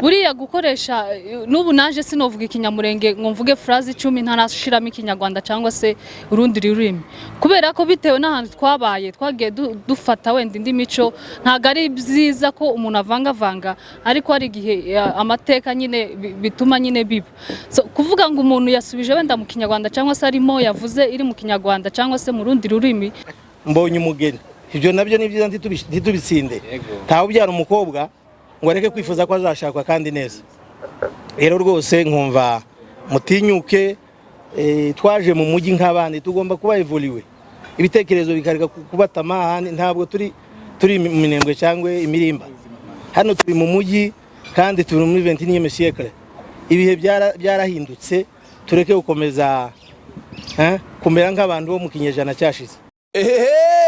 Buriya gukoresha n'ubu naje sinovuga Ikinyamurenge ngo mvuge phrase 10 ntarashiramo Ikinyarwanda cyangwa se urundi rurimi, kubera ko bitewe n'ahantu twabaye, twagiye dufata wenda indi mico. Ntabwo ari byiza ko umuntu avangavanga, ariko hari igihe amateka nyine bituma nyine biba. So, kuvuga ngo umuntu yasubije wenda mu Kinyarwanda cyangwa se arimo yavuze iri mu Kinyarwanda cyangwa se mu rundi rurimi. Mbonye umugeni, ibyo nabyo ni byiza, ntitubitsinde. Ntawe ubyara umukobwa ngo areke kwifuza ko azashakwa kandi neza. Rero rwose nkumva mutinyuke. Twaje mu mujyi nk'abandi, tugomba kuba évolué, ibitekerezo bikareka kubatama ahandi. Ntabwo turi mu Minembwe cyangwa imirimba, hano turi mu mujyi kandi turi muri 21e siècle. Ibihe byarahindutse, tureke gukomeza kumera nk'abantu bo mu kinyejana cyashize. Ehehe!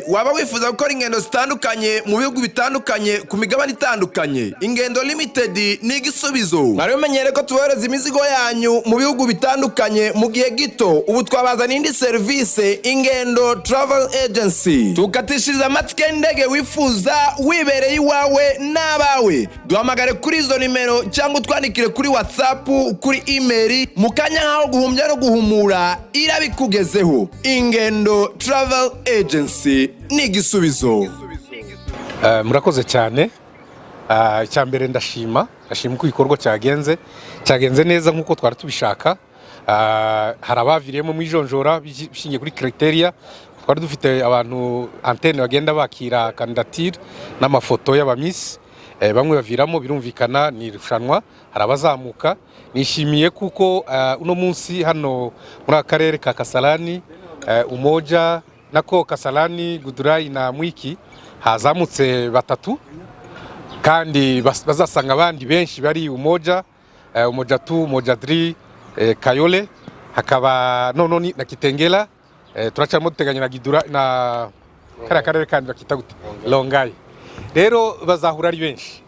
Waba wifuza gukora ingendo zitandukanye mu bihugu bitandukanye, ku migabane itandukanye? Ingendo Limited ni igisubizo. Mwari mumenyere ko tubohereza imizigo yanyu mu bihugu bitandukanye mu gihe gito. Ubu twabazaniye indi serivisi, Ingendo Travel Agency. Tukatishiriza amatike y'indege wifuza wibereye iwawe n'abawe. Duhamagare kuri izo nimero cyangwa utwandikire kuri WhatsApp, kuri email, mu kanya nk'aho guhumbya no guhumura irabikugezeho. Ingendo Travel Agency ni igisubizo. Murakoze cyane. Icya mbere ndashima uko igikorwa cyagenze neza nk'uko twari tubishaka. Hari abaviriyemo mu ijonjora bishingiye kuri criteria. Twari dufite abantu antenne bagenda bakira candidature n'amafoto y'aba miss. Bamwe baviramo, birumvikana, ni irushanwa, hari abazamuka. Nishimiye kuko uno munsi hano muri aka karere ka Kasarani, Umoja nako Kasarani, Gudurayi na Mwiki, hazamutse batatu, kandi bazasanga abandi benshi bari Umoja, Umoja 2, Umoja 3, Kayole, hakaba nono na Kitengela. Turacyarimo duteganya na Gidura na kariya karere kandi bakita gute, Rongai. Rero bazahura ari benshi,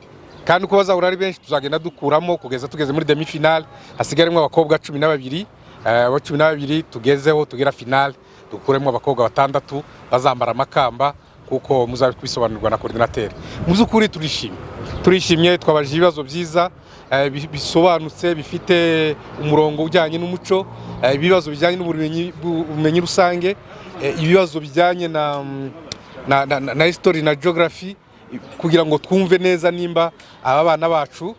kandi uko bazahura ari benshi tuzagenda dukuramo kugeza tugeze muri demi finale, hasigaremo abakobwa 12. Abo 12 tugezeho tugera finale, dukuremo abakobwa batandatu bazambara amakamba, kuko muzabisobanurirwa na coordinateur. Mu by'ukuri turishimye, turishimye. Twabajije ibibazo byiza, bisobanutse, bifite umurongo ujyanye n'umuco, ibibazo bijyanye n'ubumenyi, ubumenyi rusange, ibibazo bijyanye na history na geography, kugira ngo twumve neza nimba aba bana bacu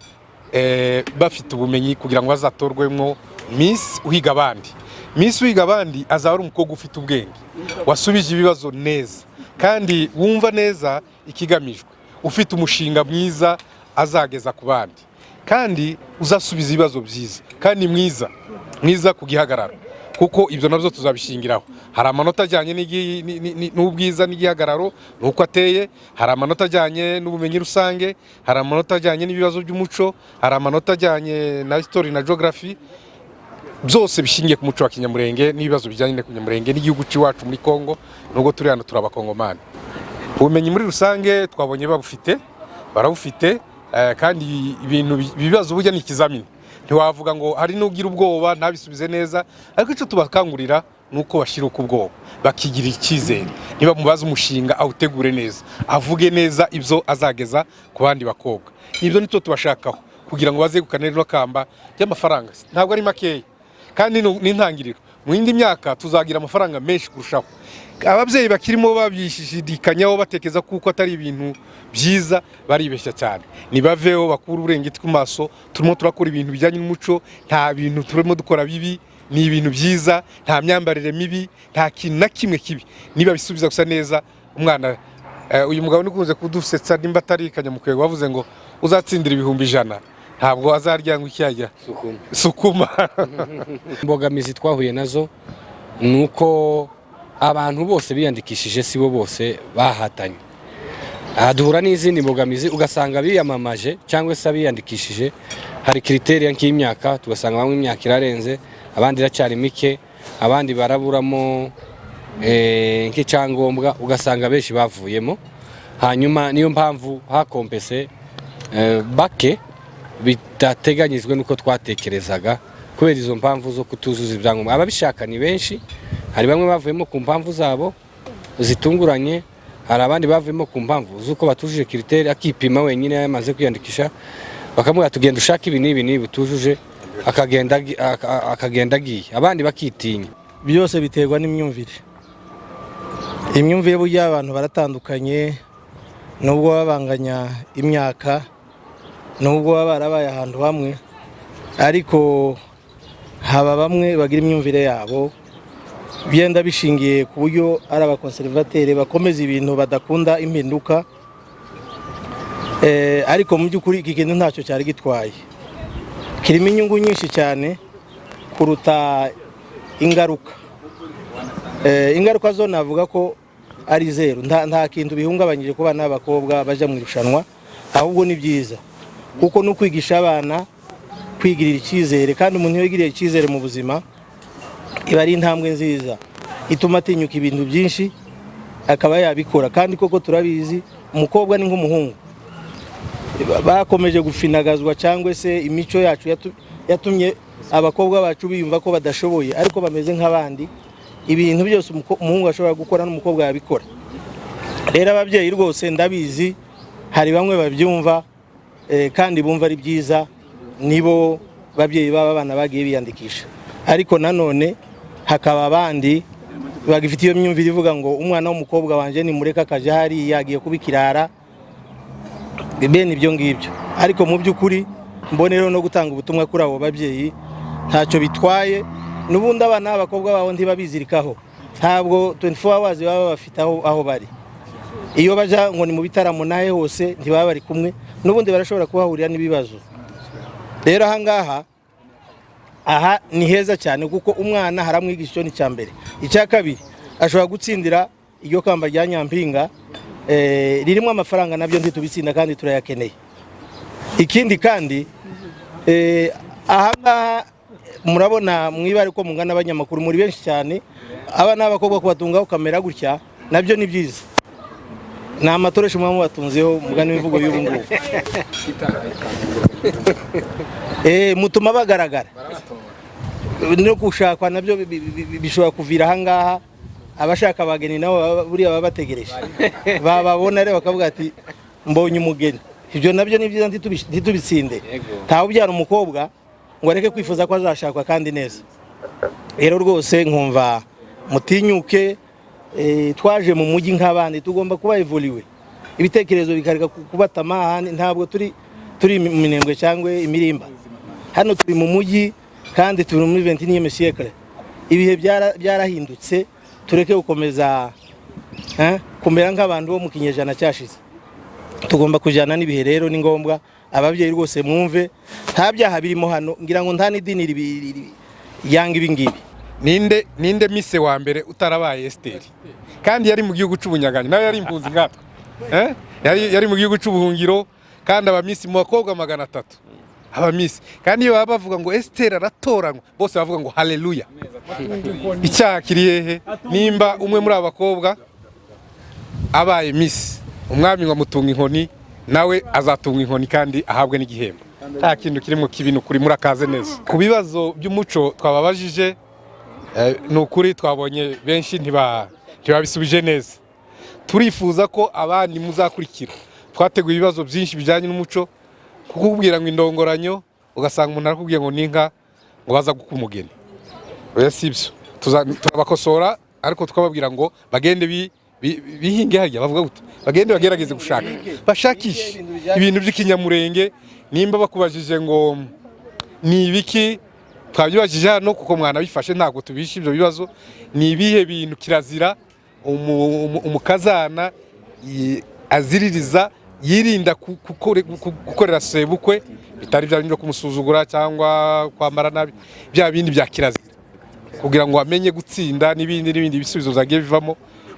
bafite ubumenyi kugira ngo bazatorwemo Miss uhiga abandi. Miss uhiga abandi azaba ari umukobwa ufite ubwenge, wasubije ibibazo neza kandi wumva neza ikigamijwe, ufite umushinga mwiza azageza ku bandi, kandi uzasubiza ibibazo byiza, kandi mwiza mwiza ku gihagararo, kuko ibyo nabyo tuzabishingiraho. Hari amanota ajyanye n'ubwiza n'igihagararo n'uko ateye, hari amanota ajyanye n'ubumenyi rusange, hari amanota ajyanye n'ibibazo by'umuco, hari amanota ajyanye na history na geography, byose bishingiye ku muco wa Kinyamurenge n'ibibazo bijyanye na Kinyamurenge n'igihugu cy'iwacu muri Kongo, nubwo turi hano turi Abakongomani. Ubumenyi muri rusange twabonye babufite, barabufite, kandi ibintu ibibazo burya ni ikizamini, ntiwavuga ngo hari n'ugira ubwoba ntabisubize neza. Ariko icyo tubakangurira ni uko bashyira uko ubwoba, bakigirira icyizere. Niba mubaza umushinga, awutegure neza, avuge neza ibyo azageza ku bandi bakobwa. Ibyo nitwo tubashakaho kugira ngo bazegukane rino kamba ry'amafaranga. Ntabwo ari makeya kandi ni intangiriro. Mu yindi myaka tuzagira amafaranga menshi kurushaho. Ababyeyi bakirimo babishidikanyaho, batekereza kuko atari ibintu byiza, baribeshya cyane. Nibaveho bakure uburengeti ku maso. Turimo turakora ibintu bijyanye n'umuco, nta bintu turimo dukora bibi, ni ibintu byiza, nta myambarire mibi, nta kintu na kimwe kibi. Niba bisubiza gusa neza umwana. Uyu mugabo nikunze kudusetsa, nimba atari Kanyamukwego wavuze ngo uzatsindira 100,000 ntabwo azarya ngo icyajya sukuma. Imbogamizi twahuye nazo ni uko abantu bose biyandikishije si bo bose bahatanye. Aha duhura n'izindi mbogamizi, ugasanga biyamamaje cyangwa se abiyandikishije hari criteria nk'imyaka, tugasanga bamwe imyaka irarenze, abandi iracyari mike, abandi baraburamo nk'icyangombwa, ugasanga benshi bavuyemo. Hanyuma niyo mpamvu hakompese bake bidateganyijwe n'uko twatekerezaga, kubera izo mpamvu zo kutuzuza ibyangombwa. Ababishaka ni benshi. Hari bamwe bavuyemo ku mpamvu zabo zitunguranye, hari abandi bavuyemo ku mpamvu z'uko batujuje critères, akipima wenyine yamaze kwiyandikisha. Bakamubwira, "Tugenda ushaka ibi n'ibi n'ibi utujuje," akagenda agiye, abandi bakitinya. Byose biterwa n'imyumvire. Imyumvire, burya abantu baratandukanye, nubwo baba banganya imyaka, nubwo baba barabaye ahantu hamwe, ariko haba bamwe bagira imyumvire yabo byenda bishingiye ku buryo ari aba conservateurs, bakomeza ibintu, badakunda impinduka. Ariko mu by'ukuri iki kintu ntacyo cyari gitwaye, kirimo inyungu nyinshi cyane kuruta ingaruka. Ingaruka zo navuga ko ari zero. Nta kintu bihungabanyije ku bana b'abakobwa bajya mu irushanwa, ahubwo ni byiza kuko ni ukwigisha abana kwigirira icyizere, kandi umuntu iyo yigiriye icyizere mu buzima iba ari intambwe nziza ituma atinyuka ibintu byinshi akaba yabikora. Kandi koko turabizi, umukobwa ni nk'umuhungu. Bakomeje gufinagazwa cyangwa se imico yacu yatumye abakobwa bacu biyumva ko badashoboye, ariko bameze nk'abandi. Ibintu byose umuhungu ashobora gukora n'umukobwa yabikora. Rero ababyeyi rwose ndabizi hari bamwe babyumva, kandi bumva ari byiza, nibo babyeyi b'aba bana bagiye biyandikisha. Ariko nanone hakaba abandi bagifite iyo myumvire ivuga ngo umwana w'umukobwa wanjye nimureka akajya hariya agiye kuba ikirara, bene ibyo ngibyo. Ariko mu by'ukuri mbonereho no gutanga ubutumwa kuri abo babyeyi: ntacyo bitwaye. N'ubundi abana b'abakobwa babo ntibabizirikaho, ntabwo 24 hours baba bafite aho bari. Iyo bajya ngo ni mu bitaramo nahe hose ntibaba bari kumwe, n'ubundi barashobora kuhahurira n'ibibazo. Rero ahangaha aha ni heza cyane kuko umwana haramwigisha, icyo ni icya mbere. Icya kabiri, ashobora gutsindira iryo kamba rya nyampinga, ririmo amafaranga, nabyo ntitubitsinda kandi turayakeneye. Ikindi kandi, ahangaha murabona mwibare ko mungana, abanyamakuru muri benshi cyane, abana b'abakobwa kubatungaho kamera gutya nabyo ni byiza, ni amatoroshi muba mubatunzeho, mugani w'imvugo y'ubu ngubu. Mutuma bagaragara, no gushakwa nabyo bishobora kuvira ahangaha. Abashaka abageni nabo buriya baba bategereje, bababona rero bakavuga ati: "Mbonye umugeni." Ibyo nabyo ni byiza, ntitubitsinde. Ntawe ubyara umukobwa ngo areke kwifuza ko azashakwa kandi neza. Rero rwose nkumva mutinyuke. Twaje mu mujyi nk'abandi, tugomba kuba évolué, ibitekerezo bikareka kubatama ahandi. Ntabwo turi mu Minembwe cyangwa imirimba, hano turi mu mujyi kandi turi muri 21e siècle. Ibihe byarahindutse, tureke gukomeza kumera nk'abantu bo mu kinyejana cyashize, tugomba kujyana n'ibihe. Rero ni ngombwa ababyeyi rwose mwumve, nta byaha birimo hano, ngira ngo nta n'idini yanga ibi ngibi. Ninde miss wa mbere utarabaye Esiteri kandi yari mu gihugu c'ubunyaganyo? Nawe yari impunzi nkatwe. Eh? Yari mu gihugu c'ubuhungiro, kandi aba miss mu bakobwa 300, aba miss. Kandi iyo baba bavuga ngo Esiteri aratoranywa, bose bavuga ngo haleluya. Icyaha kiri hehe nimba umwe muri aba bakobwa abaye miss? Umwami ngo amutunga inkoni, nawe azatunga inkoni kandi ahabwe n'igihembo. Nta kintu kirimo kibi, ni ukuri. Murakaze neza. Ku bibazo by'umuco twababajije, ni ukuri twabonye benshi ntibabisubije neza. Turifuza ko abandi muzakurikira. Twateguye ibibazo byinshi bijyanye n'umuco, kukubwira ngo indongoranyo, ugasanga umuntu arakubwiye ngo n'inka ngo baza guka umugeni. Oya, si ibyo. Turabakosora, ariko tukababwira ngo bagende bihinge harya bavuga gute, bagende bagerageze gushaka, bashakishe ibintu by'ikinyamurenge. Nimba bakubajije ngo ni ibiki, twabyibajije hano kuko mwanabifashe, ntabwo tubishe ibyo bibazo. Ni ibihe bintu kirazira umukazana aziririza, yirinda gukorera sebukwe, bitari bya bindi byo kumusuzugura cyangwa kwambara nabi, bya bindi bya kirazira kugira ngo amenye gutsinda, n'ibindi n'ibindi. Ibisubizo zagiye bivamo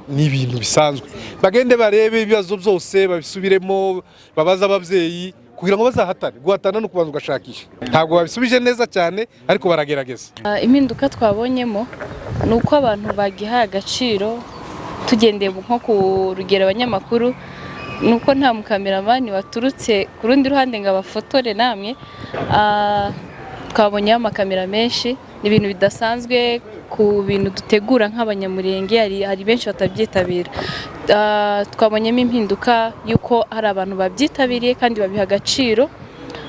ni ibintu bisanzwe. Bagende barebe ibibazo byose, babisubiremo, babaze ababyeyi kugira ngo bazahatane. Guhatana no kubanza ugashakisha. Ntabwo babisubije neza cyane, ariko baragerageza. Impinduka twabonyemo ni uko abantu bagihaye agaciro. Tugendeye nko ku rugero abanyamakuru, ni uko nta mukameramani waturutse ku rundi ruhande ngo abafotore namwe. Twabonyeho amakamera menshi, ni ibintu bidasanzwe ku bintu dutegura nk'Abanyamurenge, hari benshi batabyitabira. Twabonyemo impinduka y'uko hari abantu babyitabiriye kandi babiha agaciro.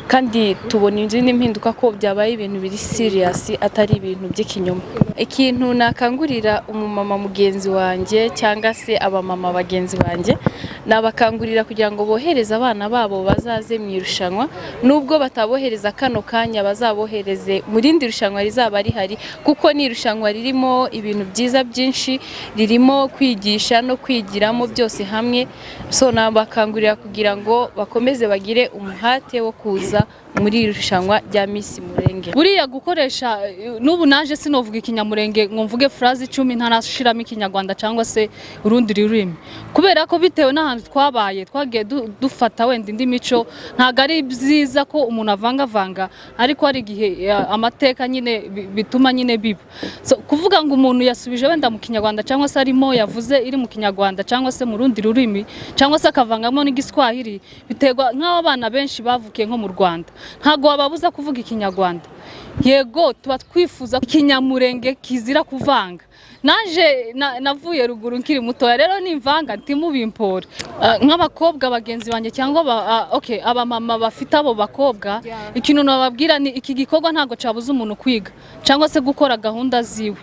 Kandi tubona izindi mpinduka ko byabaye ibintu biri serious, atari ibintu by'ikinyoma. Ikintu nakangurira umumama mugenzi wanjye cyangwa se abamama bagenzi banjye, nabakangurira kugira ngo bohereze abana babo, bazaze mu irushanwa. Nubwo batabohereza kano kanya, bazabohereze mu rindi rushanwa rizaba rihari, kuko ni irushanwa ririmo ibintu byiza byinshi, ririmo kwigisha no kwigiramo byose hamwe. So nabakangurira kugira ngo bakomeze bagire umuhate wo kuza muri iri rushanwa rya Miss Murenge. Buriya gukoresha, n'ubu naje sinovuga ikinyamurenge ngo mvuge phrase 10 ntarashiramo ikinyarwanda cyangwa se urundi rurimi, kubera ko bitewe n'ahantu twabaye twagiye dufata wenda indi mico. Ntabwo ari byiza ko umuntu avangavanga, ariko hari igihe amateka nyine bituma nyine biba. So, kuvuga ngo umuntu yasubije wenda mu kinyarwanda cyangwa se arimo yavuze iri mu kinyarwanda cyangwa se mu rundi rurimi cyangwa se akavangamo n'igiswahili, biterwa nk'aho abana benshi bavukiye nko mu Rwanda, ntabwo wababuza kuvuga ikinyarwanda. Yego, tuba twifuza ikinyamurenge kizira kuvanga. Naje navuye ruguru nkiri mutoya, rero nimvanga ntimubimpore. Nk'abakobwa bagenzi banjye cyangwa okay, abamama bafite abo bakobwa, ikintu nababwira ni iki: gikorwa ntabwo cyabuza umuntu kwiga cyangwa se gukora gahunda ziwe.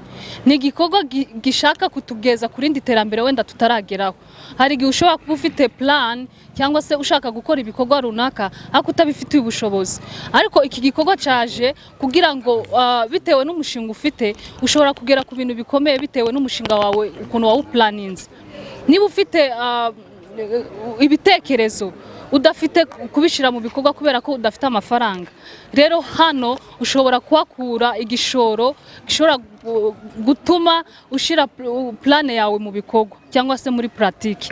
Ni igikorwa gishaka kutugeza ku rindi terambere wenda tutarageraho. Hari igihe ushobora kuba ufite plan cyangwa se ushaka gukora ibikorwa runaka ariko utabifitiye ubushobozi, ariko iki gikorwa cyaje kugira ngo bitewe n'umushinga ufite ushobora kugera ku bintu bikomeye, bitewe n'umushinga wawe ukuntu wawuplaninze. Niba ufite ibitekerezo udafite kubishyira mu bikorwa kubera ko udafite amafaranga, rero hano ushobora kuhakura igishoro gishobora gutuma ushyira plan yawe mu bikorwa cyangwa se muri pratique.